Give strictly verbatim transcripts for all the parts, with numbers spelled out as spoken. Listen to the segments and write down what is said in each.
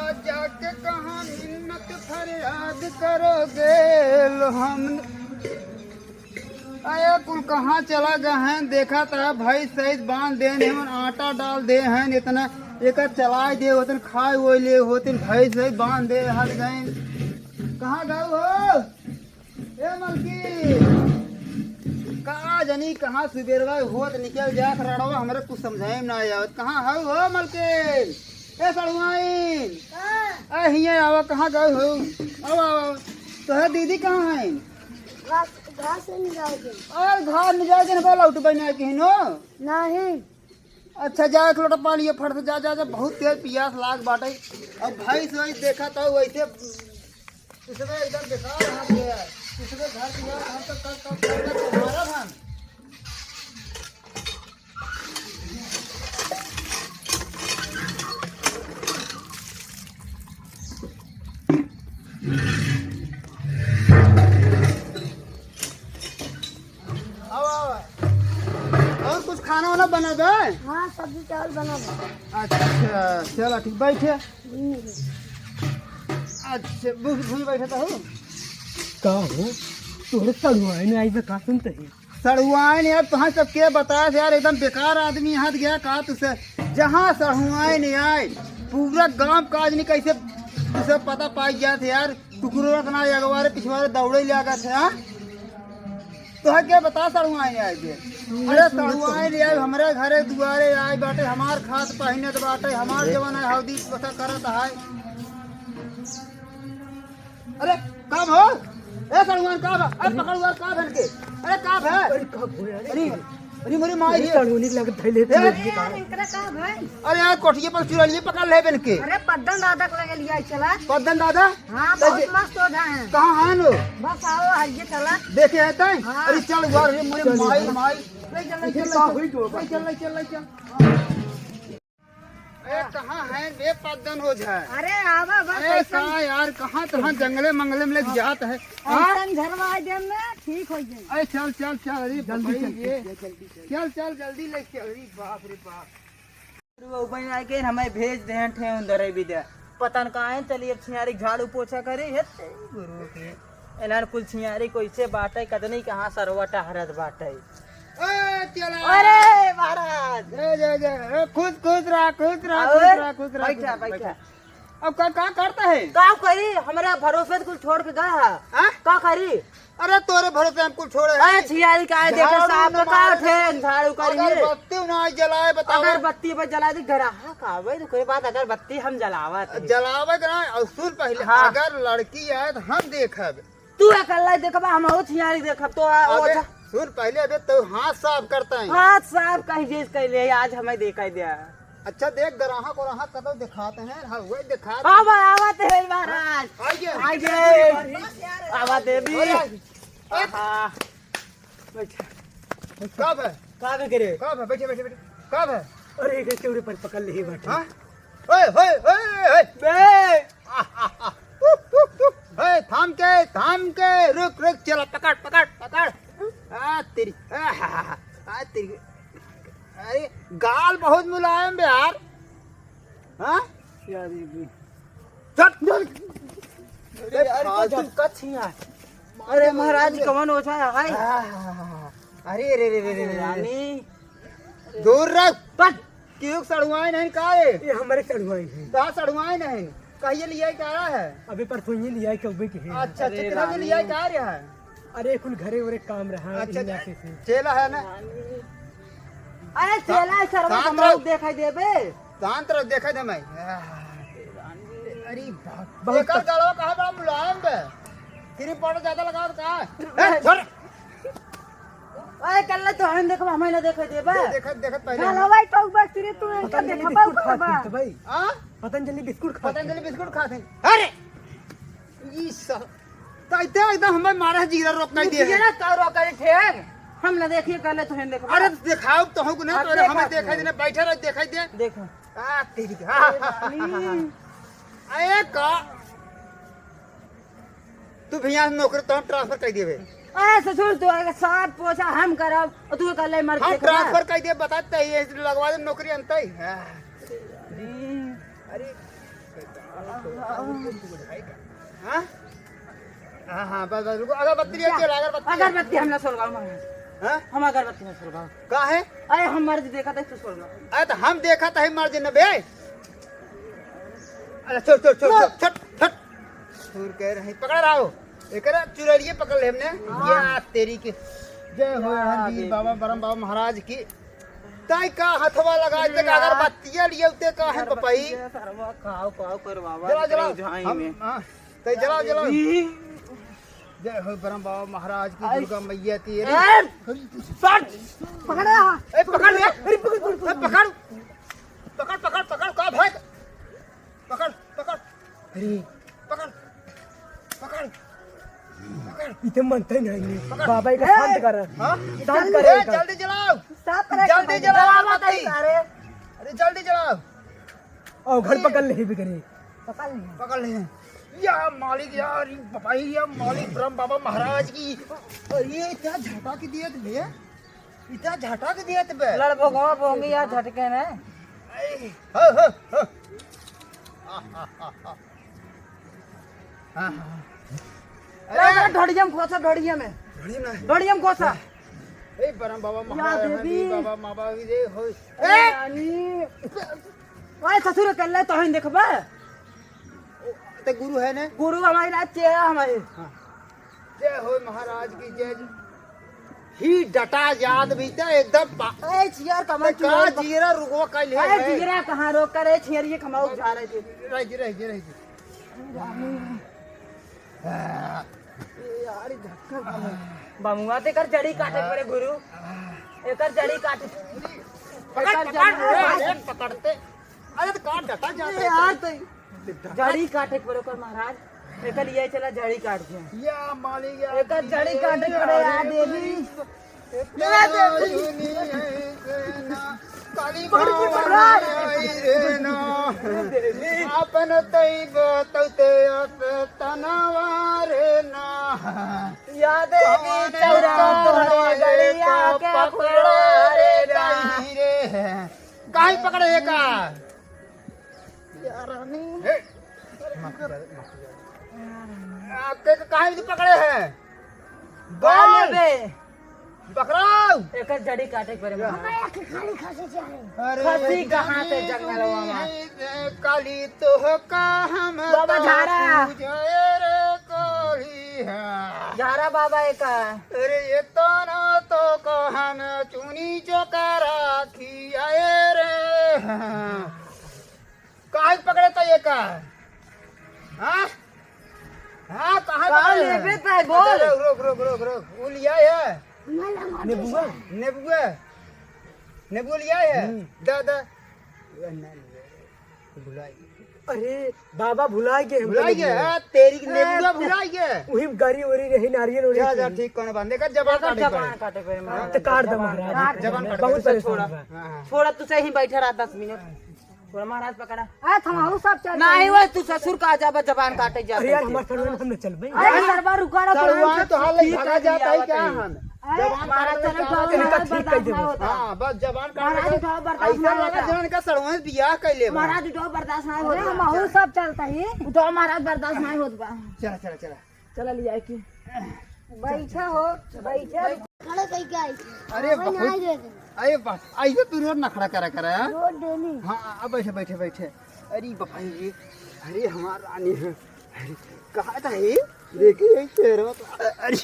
जाके कहाँ मिन्नत फरियाद करोगे लो हम। अरे कुल कहाँ चला गए हैं, देखा था भैंस सहित बांध दे हैं, आटा डाल दे हैं, इतना एक चलाए दे होतन, खाए वो ले होतन, भैंस सहित बांध दे हट गए। कहाँ गए हो? ए मलकिन, का जनी कहाँ सुबेरवा होत निकल जात रड़वा, हमरे कुछ समझाए में ना आवत। कहाँ हऊ हो मलकिन? ए सड़ुआइन, हाँ। ए हियाँ आवा, कहाँ गए हो? आवा, आवा। तो है दीदी कहाँ है? घास, घास में जाओगे। और घास में जाओगे ना, बोला उठ बना के हिनो? नहीं। अच्छा, जा एक लोटा पानी ये फट से, जा, जा, जा, बहुत तेज पियास लाग बाटे। अब भैंस वैस देखा तो वैसे, इसमें एकदम बेकार हाथ गया है। इसमें घर की बात हम तो कल, कल, कल, कल तुम्हारा था। आवा, आवा। और कुछ खाना वाना बना दे? हाँ, सब्जी चावल बना दे। अच्छा, चला ठीक, बैठे। हम्म। अच्छा, भूमि, भूमि बैठे तो हो? का हो? तोरे सड़ुआइन आई बे, का सुनते ही? सड़ुआइन यार, तुहाँ सब के बताए यार, एकदम बेकार आदमी हाथ गया का तुसे? जहाँ सड़ुआइन आए, पूरा गांव का आदमी कैसे तुसे पता पाई गया थे यार? कुकुरो रखना अगवारे पिछवारे दौड़े लागत है, हाँ? तोहे के बता सड़ुआइन आए बे? अरे सड़ुआइन आए, हमरे घरे दुआरे आए बाटे, हमार खात पहिनत बाटे, हमार जवन है हौदी पता करत है। अरे का भो? ए सड़ुआइन का भा? अरे पकड़ हुआ का भन के? अरे का भा? अरे का भो यार? अरे अरे मोरे माई रे। सड़ुआइन लग धैले ए, अरे यार, इनकरा का भाई? अरे यार, कोठिए पर चुरैलिए पकड़ ले बन के। अरे पद्दन दादा के लगे लिया चला। पद्दन दादा? हाँ, तो बहुत जे- मस्त हो जाए हैं। कहाँ हैं लो? बस आओ, हइये चला। देखे है तैं? हाँ। अरे चल यार, अरे मोरे चल माई, यार। माई। ले चल, ले चल, ले चल। का हुई तो? ले चल, ले चल, ले चल। ए, कहाँ है बे पद्दन हो जाए? अरे, आवा बस अरे, ऐसन। का यार, कहाँ तहाँ जंगले मंगले में लेके जात है? हाँ? ऐसन झरवाए दे में ठीक हो जाए। अरे, चल, चल, चल, अरे, जल्दी बताइए चल, ये। चल, जल्दी चल। चल, चल, जल्दी ले चल, अरे, बाप रे बाप। वो बन आके हमें भेज दे हैं, ठे उंदर भी दे। पता न कहाँ है, चलिए, अब छियारी झाड़ू पोछा करे, हे तेरी गुरु के। एनार कुल छियारी कैसे बाटे, कतनी कहाँ सरवा टहरत बाटे। ए, चला। अरे, महाराज। जय, जय, जय। ए, खुश, खुश रहा, खुश रहा, अरे, खुश रहा, खुश रहा, बैठा, खुश रहा, बैठा। बैठा। अब का, का करता है? का करी? हमरा भरोसे त कुल छोड़ के गया है। हाँ? का करी? अरे, तोरे भरोसे हम कुल छोड़े अरे, हैं। छियारी का है, देखो, झाड़ू साफ न का मारे। उठे, झाड़ू करी। अगरबत्ती ना जलाए, बताओ। अगरबत्ती पर जला दी, ग्राहक आवे, तो कोई बात, अगरबत्ती हम जलावत है। जलावे के ना, और सुन पहले, हाँ। अगर लड़की आए तो हम देखब। तू अकेला ही देखबा, हम और छियारी देखब तो आ, अबे, ओझा। सुन पहले, अबे तो हाथ साफ करता है। हाथ साफ कहीं जेस कैले, आज हमें देखा दिया। अच्छा देख, ग्राहक उराहक कतौ दिखाते हैं, हाँ, वही दिखाते हाँ, हैं। बा-, आवत है महाराज। आइए। आइए। आवत है भी। अरे, आइए। आहा। बैठा। का बे? का बे करे? का बे? बैठे, बैठे, बैठे। का बे? अरे, एक चौड़े पर पकड़ ले ही बैठे। हाँ? ओए, ओए, ओए, ओए। बे। ए, थाम के, थाम के, रुक, रुक, चला, पकड़, पकड़, पकड़। आ, तेरी, आ, हा, हा, हा, आ, तेरी। अरे, गाल बहुत मुलायम बे यार। हाँ? यार, ये भी। चल, चल। अरे यार, फालतू। का झटका छिया। अरे महाराज, कवन ओझा है? आ, अरे, रे, रे, रे, रे, रे। रानी। दूर रख। बस। क्यों सड़ुआइन है का ये? ये हमारे सड़ुआइन है। कहाँ सड़ुआइन है? कहिए लिया का है? अबे परसों ये लिया कब्बे के है। अच्छा, अरे कितना में रानी। लिया का रहा है? अरे कुल घरे उरे काम रहा, अच्छा, इही नाते से। चेला है ना? अरे चेला है सरवा, शांत हम रहो। लोग देखाई देबे। शांत रहो, देखाई दे मैं। अरे बाप। बहुत एकर गलवा कहाँ बड़ा मुलायम बे? क्रीम पाउडर ज्यादा लगाओ तो का? ए, छोड़। ओए, कल्ला तो हम देखबा, हमें ना देखे देबा। दे-, देखत, देखत पहले ना हम। लवाई तो बस तेरे तू पतंजलि इनका देखबा बिस्कुट ऊपर खात बा। हैं तो भाई। हाँ? पतंजलि बिस्कुट खात हैं। पतंजली बिस्कुट खात हैं। अरे! ई स-, तो इतने एकदम हमें मारे जीरा रोक कर दिए हैं। जीरा का रोक कर ठेर? हम ना देखिए, कल्ला तो हम देखबा। अरे, दिखाओ तो हमको ना, आप तो अरे, देखा हमें आपने। दिखाई देना, बैठे रहो, दिखाई दे। देखो। आ, तेरी, अरे, रानी। अरे, का? तू भैया नौकरी तो हम ट्रांसफर कर दिए। ए ससुर, तू आगे साफ पोछा हम करब और तू कर ले मर हम के खा। ट्रांसफर कर दिए, बताते ही ये लगवा दे नौकरी अंत ही। हाँ। अरे हाँ? हाँ, हाँ, बस, बस, रुको, अगरबत्ती लेके चला, अगरबत्ती। अगरबत्ती हम ना सुलगाओ, महाराज। हाँ? हम अगरबत्ती ना सुलगाओ। का है? अरे, हम मर्ज देखा था, तू सुलगाओ। अरे, तो हम देखा था, मर्ज न बे। अरे, छोड़, छोड़, छोड़, छोड़, छोड़, छोड़। छोड़ कह रहे, पकड़ रहा हो। एकरा चुरैलिये पकड़ ले हमने। या तेरी के। जय हो हनुमान जी, बाबा बरम बाबा महाराज की। ताई का हथवा लगा दे, का अगरबत्तिया लिए उते का है पपई? सरवा खाओ, खाओ कर बाबा, जला, जला। तेरी झाई हम, में। हाँ, ताई जला, जला। जी। जय हो ब्रह्म बाबा महाराज की, आई। दुर्गा मैया की। अरे, ए, सट! पकड़ रहा। ए, पकड़ ले। अरे, पकड़, पकड़, ए, पकड़। पकड़, पकड़, पकड़, का भाई? पकड़, पकड़। अरे, पकड़, पकड़, पकड़। इते मनते नहीं, नहीं। पकड़। बाबा का ए! शांत कर। हाँ? शांत ए, करे का। जल्दी जलाओ। साफ करे जल्दी के जलाओ, जलाओ, अगरबत्ती। अरे। अरे, जल्दी जलाओ। ओ, घर पकड़ ले, बिगड़े। पकड़ ले। पकड़ ले। या मालिक, यार, ई भाई, या मालिक ब्रह्म बाबा महाराज की। अरे, ये क्या झटक दिए तुमने? इतना झटक दियत बे। लड़ भोगवा भोंगी यार झटके ने। आई, हो, हो, हो। हाँ, हाँ, हाँ। अरे, अरे, ढोड़िया में खोसा, ढोड़िया में। ढोड़िया में? ढोड़िया में खोसा। ए, बरम बाबा या महाराज, देवी। बाबा, बाबा, ये हो। ए, ए! रानी। ओए, ससुर, कर ले, तोहिन देखबा। ते गुरु है ने? गुरु हमारी ना, चेला हमारी। हाँ। जय हो महाराज की जय। ही डटा याद भी तो एकदम पा-, ए, चियर कमल ते का चुराई पक-, जीरा रुकवा कइल है, ए, है। जीरा कहाँ रोक कर, ए, चियर ये कमाऊ जा रहे थे। रह जी, रह जी, रह जी। ए, यार, ई धक्का कमल। बमुआ ते कर जड़ी काटे पड़े गुरु। एकर जड़ी काटे। पकड़, एकर पकड़, जड़ी ए, ए, पकड़ते। अरे तो काट डटा जाते ए, यार, तो जड़ी काटे के पड़े ओकर महाराज। एकर लिए चला जड़ी काट दे। या मालिक, या एकर जड़ी काटे के पड़े यार देवी। ए, ए, देवी। काली माँ आई रे ना। देवी। अपन तई बतौते अस तनवा रे ना। या देवी कौन चौरा तोहरे तोहरे गलिया के पकड़ा रे ना। गई रे। काहे पकड़े है का? या रानी। हे। आ, के, के, काहे नहीं पकड़े हैं? बोल। बे। पकड़ाओ। एकर जड़ी काटे के पड़े। हमारे आँखें खाली खांसी चाहे। अरे खसी कहाँ से जंगलवा में? काली तो का हम बाबा झारा। पूजे रे कोढ़ी है। झारा बाबा एका। अरे ये तो ना तो को हम चुनी चोका राखी आए रे। काहे पकड़े तो ये का? हाँ? हाँ, कहाँ का पकड़े लेबे हैं? ताई बोल। अच्छा, रुक, रुक, रुक, रुक। वो लिया है? नेबुआ? नेबुआ? नेबुआ लिया है? हम्म। दा, दा। भुलाई। अरे, बाबा भुलाई गए, भुलाई गए, हाँ, तेरी की नेबुआ भुलाई गए। वही गाड़ी ओरी रही, नारियल ओरी जा, जा, रही। ठीक, कौन बात? देखा, जबान एकर काटे जबान पड़े। काटे पड़े, हाँ, महाराज। तो काट दे, महाराज। जबान काट बहुत दे। परेशान छोड़ा, बा। हाँ, हाँ। छोड़ा, तू सही बैठा रहा दस मिनट। थोड़ा महाराज पकड़ा। आ, थमाऊ सब चलता नहीं, है। वो तू ससुर का जाबा, जबान काटे जाता अरे यार, है। हमार सड़ुआइन हम न चलबे। अरे, सरवा रुका ना, सड़ुआइन थोड़ा तो हाल ठीक लगा कर जाता है लिया क्या बताइए। हम? अरे, जबान महाराज काट चलो, लेता है। इनका ठीक कर दे बस। हाँ, बस जबान काट महाराज लेता। उठाओ, बर्दाश्त ऐसा ना लगा होता। जबान का सड़ुआइन बियाह कर ले बा। महाराज उठाओ, बर्दाश्त ना होता। अरे, हमहू सब चलता ही। उठाओ महाराज, बर्दाश्त ना होत बा। चला, चला, चला। चला लिया के। बैठा हो, बैठा। खड़ा कई के आई। अरे बाप। अरे बा, आइए तू रोज नखड़ा करा करा, हाँ? रोज डेली। हाँ, अब बैठे, बैठे, बैठे। अरे बाप रे, ये, अरे हमार रानी है। अरे, कहा था ये? देखी ये चेहरा तो, अरे।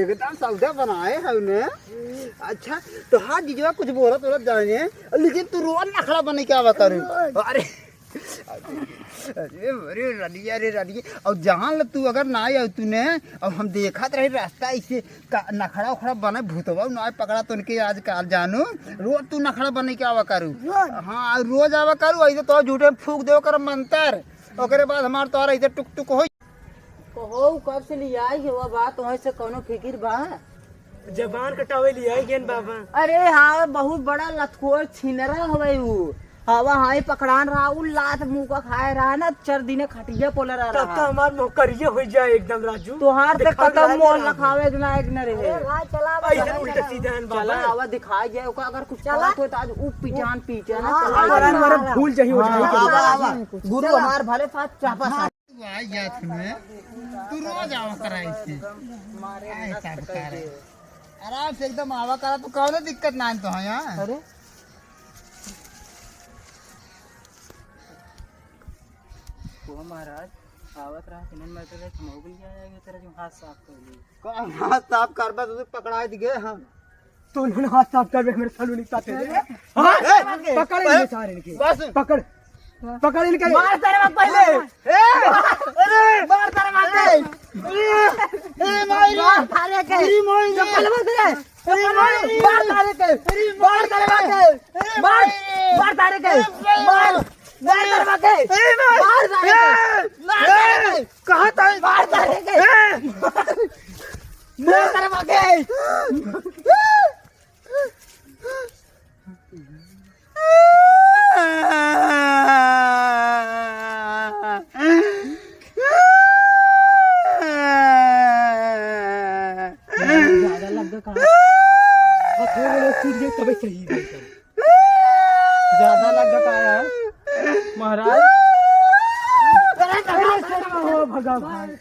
एकदम सौदा बनाए है उन्हें। अच्छा, तो हाँ जीजवा कुछ बोलत बोलत जाने, लेकिन तू रोज नखड़ा बने क्या बता रही? रोज। अरे। अरे, अरे, रनिया रे रनिया, और जान ल तू अगर ना आयो तूने, और हम देखत रही रास्ता ऐसे का-, नखड़ा उखड़ा बने, भूतवा ना पकड़ा तो उनके आज काल जानू, रोज तू नखड़ा बने के आवा करू। रोज? हाँ, रोज आवा करू, ऐसे तो झूठे फूक देव कर मंतर, ओकरे बाद हमार तोहरा ऐसे टुक टुक होई। कहो, कब से लियाई है वो बात, वहीं से कौनो फिकिर बा? जबान कटावे लियाई गेन बाबा। अरे हाँ, बहुत बड़ा लतखोर छिनरा हवे उ। हवा हाई पकड़ान रहा, उ लात मुँह का खाए रहा ना, चार दिने खटिया पोले रहा तब तो रहा। हमार मोह करिए हो जाए एकदम राजू। तोहार से दिखाओ कतौ ना मोह जरा। लखावे के लायक न रहे। अरे भाई, चला, ऐसे चला, उल्टा चला। सीधा है चला, बाबा। आवा दिखाई जाए, ओका अगर कुछ चला। कहत हो तो आज उ पिचान पीटे ना, हाँ, चला। हाँ, हमारा हाँ, हमारा हाँ। भूल जही हो हाँ, जाए। आवा, आवा। गुरु चला। हमार भले साथ चापा साथ। तू आ जात में, तू रोज आवा करा इसे। मारे आए ना साहब पकड़ करा। दे। आराम से एकदम आवा करा, तू कौनो दिक्कत ना तो है यहाँ। अरे। वो महाराज, आवत रहा, किनन मर रहे, हम हो गइल क्या, ये तेरा जो हाथ साफ कर ली। कौन हाथ साफ करबा, तू तो पकड़ा दिए हम। तो उन्होंने हाथ साफ कर, मेरे सलूनी का तेरे। अरे, हाँ? ए, पकड़ इनके ए, सारे इनके। बस। पकड़। पकड़ इनके। मार तेरे में पहले। ए, अरे। मार तेरे में पहले। ए, ए, मार। मार सारे के। ए, मार। चप्पल बंद रे। ए, मार। मार सारे के। ए, मार तेरे में पहले। ए, मार। मार। मार सारे के। ए, मार। मार तेरे में पहले। ए, मार। मार सारे के। ए, मार सारे के। कहाँ था? मार सारे के। ए। मार तेरे में पहले। ज्यादा लग गया कहाँ? बस वो लोग टूट गए तबे सही है। ज्यादा लग गया कहाँ है? महाराज? अरे, अरे, अरे, ओ भगवान।